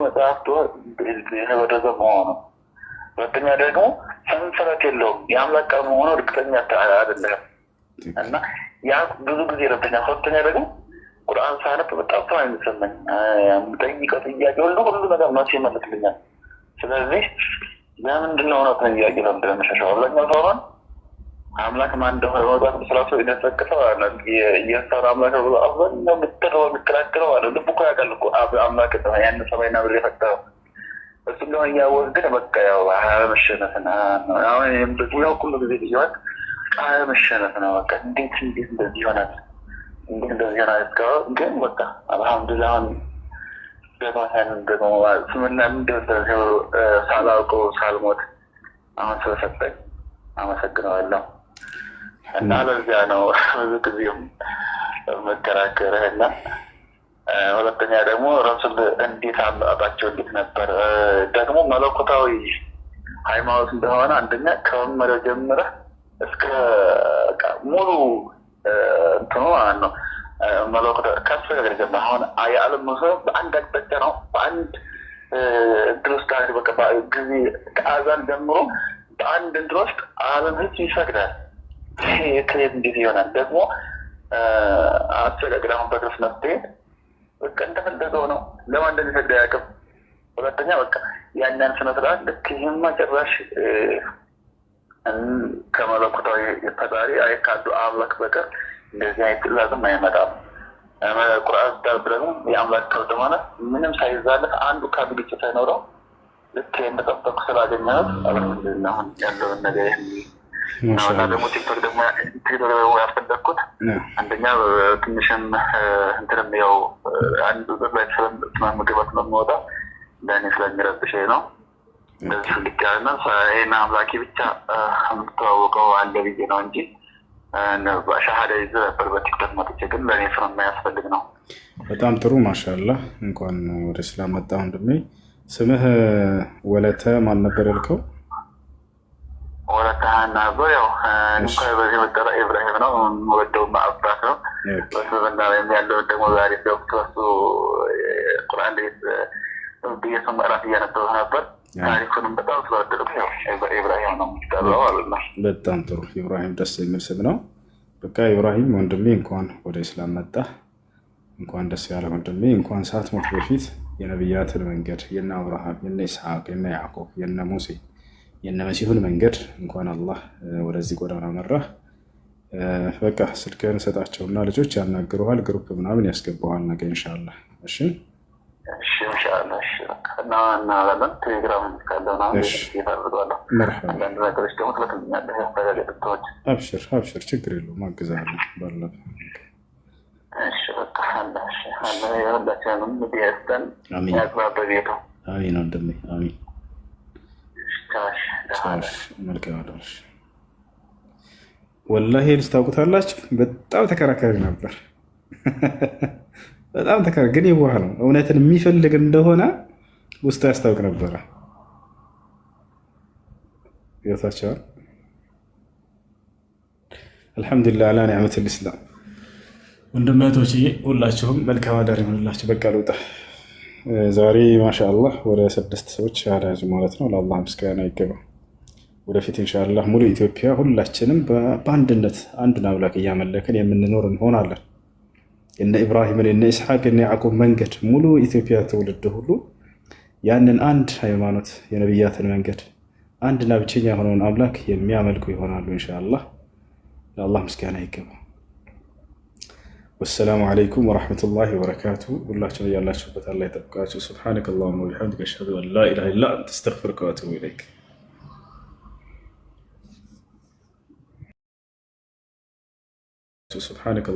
መጽሐፍቱ የተበረዘ መሆኑ፣ ሁለተኛ ደግሞ ሰንሰለት የለውም፣ የአምላክ ቃል መሆኑ እርግጠኛ አይደለም እና ያ ብዙ ጊዜ ረብኛል። ሶስተኛ ደግሞ ቁርአን ሳነብ በጣም ሰው የሚሰማኝ የምጠይቀው ጥያቄ ሁሉ ሁሉ ነገር መልስ ይመልስልኛል። ስለዚህ ለምንድን ነው እውነትን ጥያቄ ለምንድን ነው የምሸሸው? አብዛኛው ሰው አሁን አምላክ ማን እንደሆነ መውጣት ስላሱ የተሰቅሰው እየሰራ አምላክ ብሎ አብዛኛው ምትለው የሚከራከረው አለ። ልቡ እኮ ያውቃል እኮ አምላክ እንደሆነ ያን ሰማይና ምድር የፈጠረው እሱ እንደሆነ እያወቅ ግን በቃ ያው አለመሸነፍ ነው። አሁን ያው ሁሉ ጊዜ ብየዋል፣ አለመሸነፍ ነው። በቃ እንዴት እንዴት እንደዚህ ይሆናል? እንዴት እንደዚህ ይሆናል? እስካሁን ግን በቃ አልሐምዱሊላህ አሁን ገባታን ደግሞ ስምና እንደው ሳላውቀው ሳልሞት አሁን ስለሰጠኝ አመሰግነዋለሁ። እና ለዚያ ነው ብዙ ጊዜም መከራከርህ። እና ሁለተኛ ደግሞ ረሱል እንዴት አመጣጣቸው እንዴት ነበር ደግሞ መለኮታዊ ሃይማኖት እንደሆነ አንደኛ ከመመሪያው ጀምረህ እስከ ሙሉ እንትኑ ማለት ነው መለኮታዊ ከአስተጋገር ጀምረህ አሁን የዓለም መሰረት በአንድ አቅጣጫ ነው። በአንድ እንትን ውስጥ በቃ ጊዜ ከአዛን ጀምሮ በአንድ እንትን ውስጥ ዓለም ህዝብ ይሰግዳል። ይሄ እንዴት ይሆናል? ደግሞ አሰጋገድ አሁን በክርስትና ስትሄድ በቃ እንደፈለገው ነው። ለማን እንደሚሰግድ አያውቅም። ሁለተኛ በቃ ያንን ስነ ስርዓት ልክ ይህማ ጭራሽ ከመለኮታዊ ፈጣሪ አይ ካሉ አምላክ በቀር እንደዚህ አይነት ትእዛዝም አይመጣም። ቁርአን ስታነብ ደግሞ የአምላክ ቃል እንደሆነ ምንም ሳይዛለፍ አንዱ ከአንዱ ግጭት ሳይኖረው ልክ እንደጠበቅኩ ስላገኘሁት አልሐምዱሊላህ አሁን ያለውን ነገር እና ደግሞ ቲክቶክ ደግሞ ቲክቶክ ደግሞ ያስፈለግኩት አንደኛ ትንሽም እንትንም ያው አንድ ላይ ስለምግባት ስለምወጣ ለእኔ ስለሚረብሸኝ ነው። እንደዚህ ልክ ያለና ይሄን አምላኬ ብቻ የምትተዋወቀው አለ ብዬ ነው እንጂ ሻሃዳ ይዘ ነበር በቲክቶክ መጥቼ፣ ግን ለእኔ ስለማያስፈልግ ነው። በጣም ጥሩ ማሻአላህ። እንኳን ወደ እስላም መጣ ወንድሜ። ስምህ ወለተ ማን ነበር ያልከው? ወለተ ሀና ነበር። ያው እንኳን በዚህ መጠራ ኢብራሂም ነው የምወደው አባት ነው። በእስልምና ላይም ያለውን ደግሞ ዛሬ ገብቶ እሱ ቁርአን ብየሱ ምዕራፍ እያነበበ ነበር። ታሪኩንም በጣም ስለወደድኩ ያው ኢብራሂም ነው የሚጠራው ማለት ነው። በጣም ጥሩ ኢብራሂም፣ ደስ የሚል ስም ነው። በቃ ኢብራሂም ወንድሜ እንኳን ወደ እስላም መጣ፣ እንኳን ደስ ያለ ወንድሜ። እንኳን ሳትሞት በፊት የነቢያትን መንገድ የነ አብርሃም፣ የነ ይስሐቅ፣ የነ ያዕቆብ፣ የነ ሙሴ፣ የነ መሲሁን መንገድ እንኳን አላህ ወደዚህ ጎዳና መራህ። በቃ ስልክህን ሰጣቸውና ልጆች ያናግሩሃል፣ group ምናምን ያስገባዋል ነገ ኢንሻላህ። እሺ እሺ ኢንሻአላህ። እሺ በቃ እና እናወራለን። ቴሌግራም ካለ ምናምን ይፈልጋለሁ። መርሐባ። አንዳንድ ነገሮች ደግሞ ትልክልኛለህ፣ ያስተጋገጥቶች። አብሽር አብሽር፣ ችግር የለውም አግዛለሁ ባለፈ። እሺ በቃ አለ። እሺ አለ። የሁላችንንም ይስጠን፣ አሚን። ያግባ በቤቱ። አሚን ወንድሜ አሚን። ቻሽ። ቻሽ፣ መልካም አዳር። ወላሂ ልጅ ታውቁታላችሁ፣ በጣም ተከራካሪ ነበር። በጣም ተከራካሪ ግን የዋህ ነው። እውነትን የሚፈልግ እንደሆነ ውስጡ ያስታውቅ ነበረ። ይወታቸዋል። አልሐምዱሊላህ አላ ኒዕመት ልእስላም። ወንድም እህቶችዬ ሁላችሁም መልካም አዳር ይሆንላችሁ። በቃ ልውጣ። ዛሬ ማሻአላህ ወደ 6 ሰዎች ሻሃዳ ያዙ ማለት ነው። ለአላህ ምስጋና ይገባ። ወደፊት ኢንሻአላህ ሙሉ ኢትዮጵያ ሁላችንም በአንድነት አንዱን አምላክ እያመለክን የምንኖር እንሆናለን። የነ ኢብራሂምን የነ ኢስሐቅ የነ ያዕቆብ መንገድ ሙሉ ኢትዮጵያ ትውልድ ሁሉ ያንን አንድ ሃይማኖት የነቢያትን መንገድ አንድና ብቸኛ የሆነውን አምላክ የሚያመልኩ ይሆናሉ ኢንሻአላህ። ለአላህ ምስጋና ይገባ። ወሰላሙ ዓለይኩም ወረሕመቱላሂ ወበረካቱ። ሁላችሁም ያላችሁበት አላህ ይጠብቃችሁ። ሱብሓነከ አላሁመ ወቢሐምዲከ አሽሀዱ አን ላ ኢላሃ ኢላ አንተ አስተግፊሩከ ወአቱቡ ኢለይክ። ሱብሓነከ